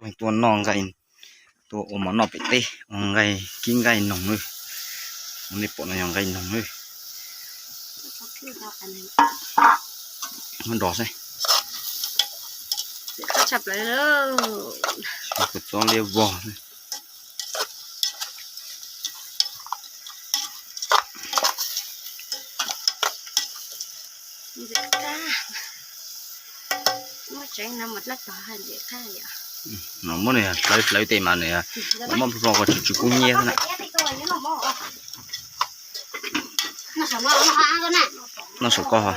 Tuaj noj nqaij, tuaj ua mov noj pem teb, ua nqaij kib nqaij noog lawm. Ua nej pom no yog nqaij noog lawm. Muab dos xwb. Kua txob liab vog. No muab nws hlawv hlawv tes mas nws muab plho ko tsis tsis kub nyiab xwb na. Noj saum koj.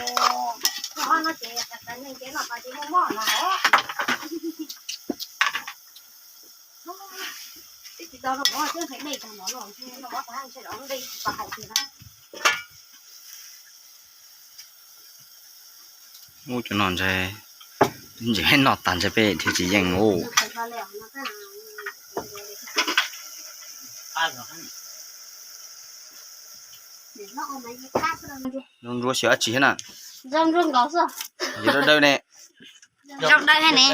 Ub, cov no ntshe, ntshe peb thiaj tsis yeej mus. Zoo ntsuab xyov dab tsi thiab na. Yog dawb dawb ne.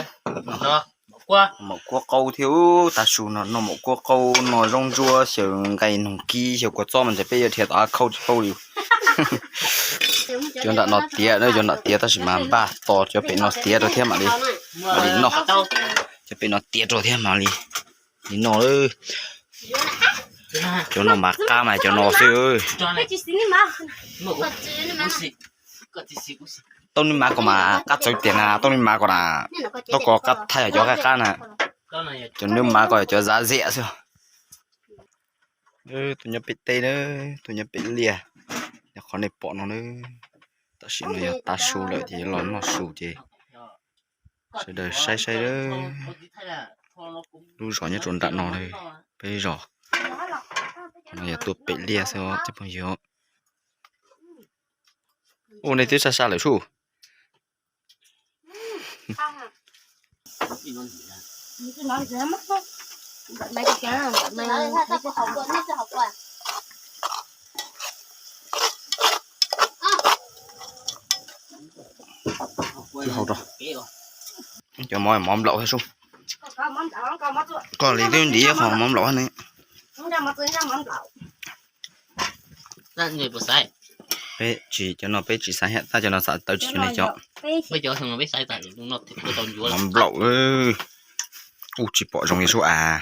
Maum kuab qau thiab, tav su no noj maum kuab qau, noj zoo ntsuab xyaw nqaij noog kib xyaw kua txob mas ntshe peb yuav dhia tom qab khaub tsis paub li. Cov nram no tiav, cov nram tiav tab sis mas npaj tos cov pem no tiav rau thiab mam li, mam li noj. Cov pem no tiav rau thiab mam li, li noj. Cov no mas qab mas cov no xwb. Tauj nws mas kom mas qab txawv tiag na, tauj nws mas kom na, tauj kom qab thaij cov qab qab na. Cov nws mas kom cov zav ziam xwb. Tus nyob pem teb na, tus nyob pem liaj, yog qhov nej pom no na. Tam sim no yog tav su lawm ces los noj su ces sawv daws saib saib. Lub zos nyob rau nram no, peb zos no yog tuaj pem liaj xwb os cov phooj ywg. Ua nej twb sab sab lawm sub. Cov mov, mov nplaum thiab sub. Koj li twb ntim qhov mov nplaum ne. Peb tsis, cov no peb tsis xav, tab cov no xav tawv tsis cov no cov. Mov nplaum, ub tsis pom zoo li sub as.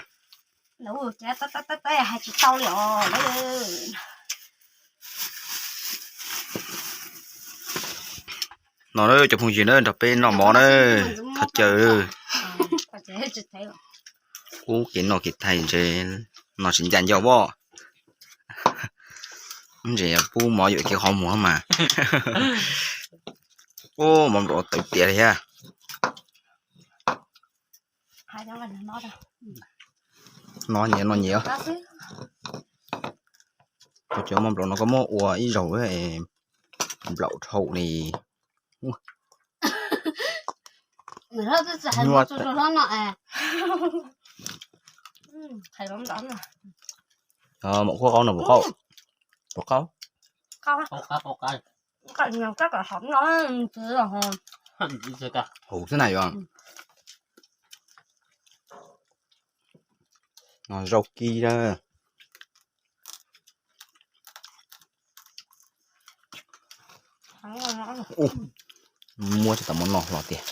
No na cov phooj ywg na, nrog peb noj mov na, thov caw. Ub, kev noj kev thaij ntshe no tsis ncaj nco as. Ntshe pub mov yuam kev qhov muag mas. Ub, mov nplaum tawv tiag li thiab. No nyias no nyias. Koj cov mov nplaum no koj muab ua ib zaug nplaum dhau li. Nyuaj. Maum kuab qaub no puas qaub? Puas qaub? Huv xwb na yom. No zaub kib na. Ub, muab tsis tau mov no hlo tiag.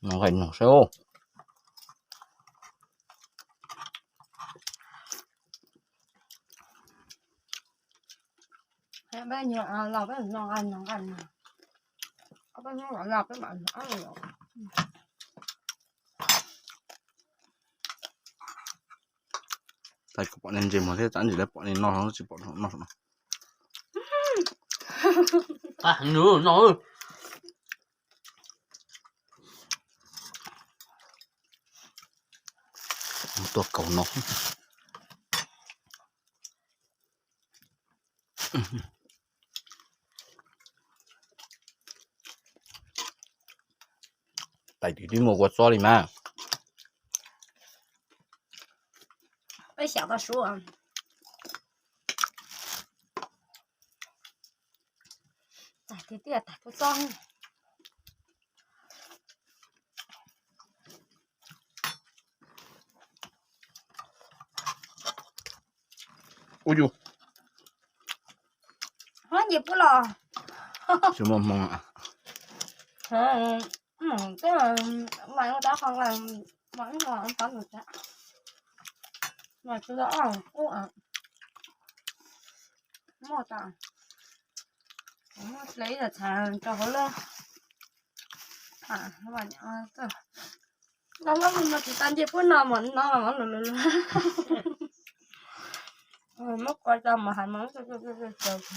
No nqaij noog saib. Tab kuv pom nej ntse muag thiab, tab ntsis lawv pom nej noj tsis pom no. Tuaj kaus no. Tais twb tsis muaj kua txob li mas. Peb xyaum tau suav. Tais tiag tiag, tais kua txob. Ua yus. Hov nce puab los. Tsis muaj hmoo. Mas ua tab qhov nqaij mas ib no pab nws tas. Mas tsis tau ob qub muaj tas. Muaj ple ib yam txhav rau hauv lawm. Los loj no tsis tas nce puab no mas no lus lus lus. Muab kua rau mas hais mas tsaus.